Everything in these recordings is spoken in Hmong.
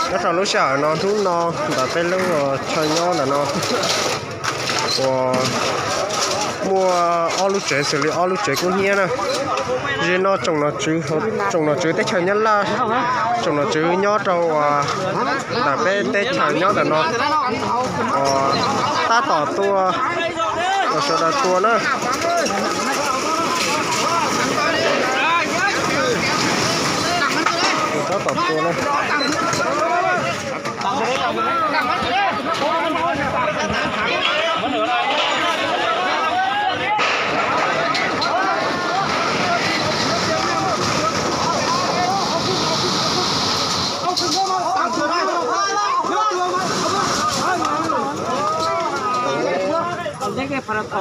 Nyob rau lub sij hawm no hnub no ntawm peb lub chaw nyob ntawm no uas muaj ob lub tsev xws li ob lub tsev kub hnyiab na. Zim no tsoom nom tswv teb chaws Nyab Laj, tsoom nom tswv nyob rau uas ntawm peb teb chaws nyob ntawm no uas tab tom tua, sawv daws tua na. Tab tom tua na.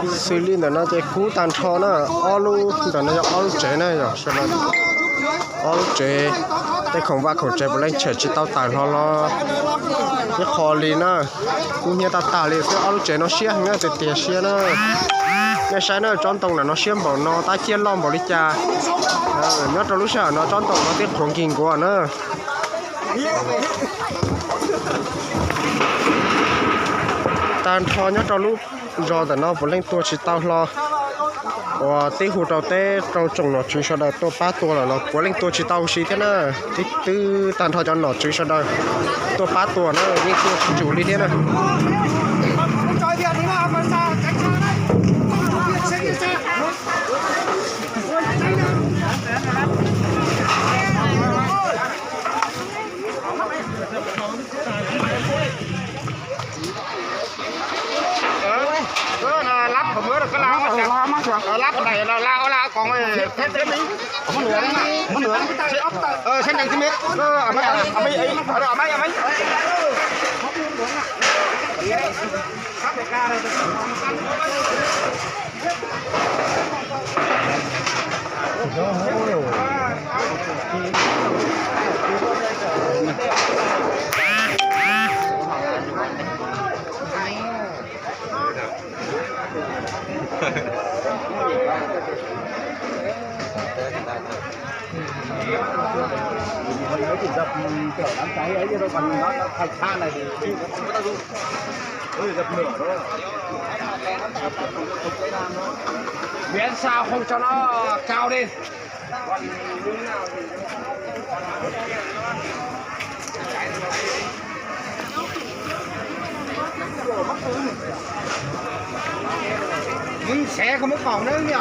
Xws li ntawm no ces kub tag nrho na, ob lub ntawm no yog ob lub tsev na, yog sawv daws ob lub tsev, tej khoom vaj khoom tsev puav leej tshem tsis tau tawm hlo los ib qho li na. Kub hnyiab tag tag li xwb, ob lub tsev no siab heev na, tiag tiag siab na. Nej saib na, tsob ntoo ntawm no siab npaum no tab ciaj loj npaum li cas. Nyob rau lub sij hawm no tsob ntoo no twb qhuav nkig nkuav na. Tag nrho nyob rau lub zos ntawm no puav leej tua tsis tau hlo. Uas tib hu rau teb rau tsoom nom tswv sawv daws tuaj pab tua lawm los puav leej tua tsis tau huv si thiab na. Twb tag nrho cov nom tswv sawv daws tuaj pab tua na, yeej tua tsis tsum li thiab na. Miễn sao không cho nó cao lên. Mướn xé không có cổng nữa, nhỉ?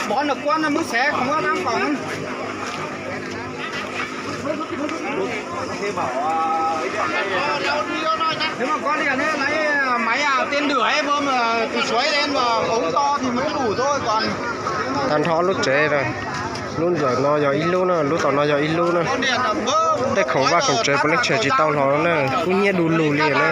Bón được quân là mướn xé không có dám cổng. Nếu mà có điện ấy, lấy máy à, tên lửa ấy bơm à, từ suối lên mà ống to thì mới đủ thôi, còn Tag nrho lub tsev na, lub ntawm no yog ib lub na, lub tom no yog ib lub na. Tej khoom vaj khoom tsev puav leej tshem tsis tau hlo na, kub hnyiab du lug li na.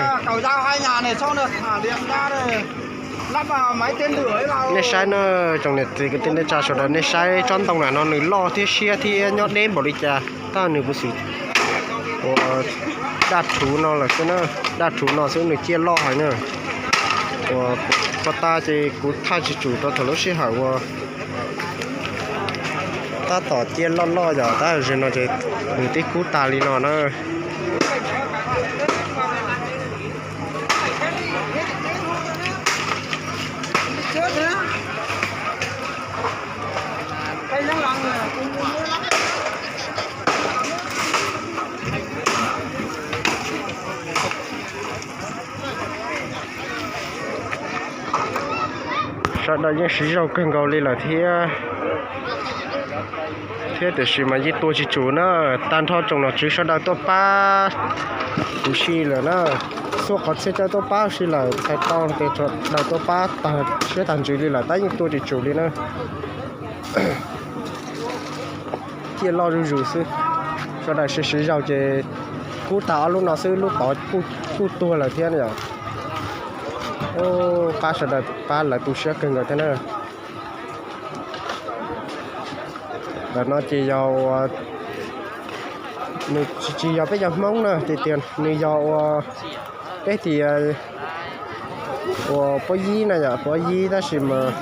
Nej saib na, tsoom niam txiv kwv tij neej tsa sawv daws, nej saib tsob ntoo na no nws loj thiab siab thiab nyob deb npaum li cas, tab nws puv xwm uas daj rhuv no lawm xwb na, daj rhuv no xwb nws ciaj loj heev na. Uas pog tas ces kuv thaij tsis tsum rau thaum lub sij hawm uas tab tom ciaj loj loj yom, tab sis no ces nws twb kub tas li no na. Sawv daws yeej siv zog kawg nkaus li lawm thiab, thiab tiam sis mas yeej tua tsis tsum na. Tag nrho tsoom nom tswv sawv daws tuaj pab kuv si lawm na. Txhua qhov txhia chaw tuaj pab si lawm, txhais tau tias sawv daws tuaj pab tag siab tag ntsws li lawm tab yeej tua tsis tsum li na. Ciaj loj zuj zus xwb. Sawv daws siv siv zog ces kub tag ob lub no xwb, lub tod kuj tuag lawm thiab yom. Pab sawv daws pab lawv tu siab kawg nkaus thiab na. Ntawm no ces yog uas nws tsis yog peb cov Hmoob na, tias tias nws yog ua peb tias uas pob yib na yom, pob yib tab sis mas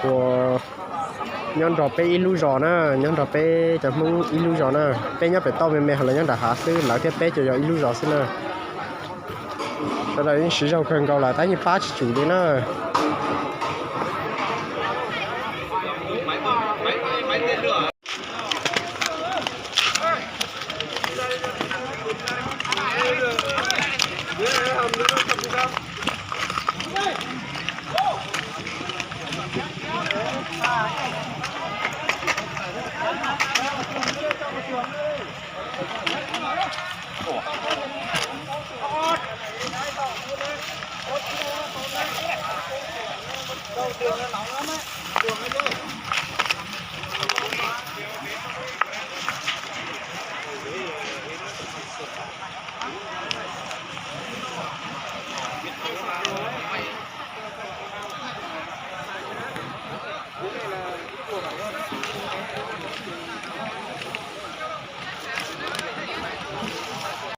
uas Nyob nrog peb ib lub zos na, nyob nrog peb cov Hmoob ib lub zos na. Peb nyob pem toj me me, ho lawv nyob nram hav xwb, lawv thiab peb ces yog ib lub zos xwb na. Sawv daws yeej siv zog kawg nkaus lawm, tab yeej pab tsis tsum li na.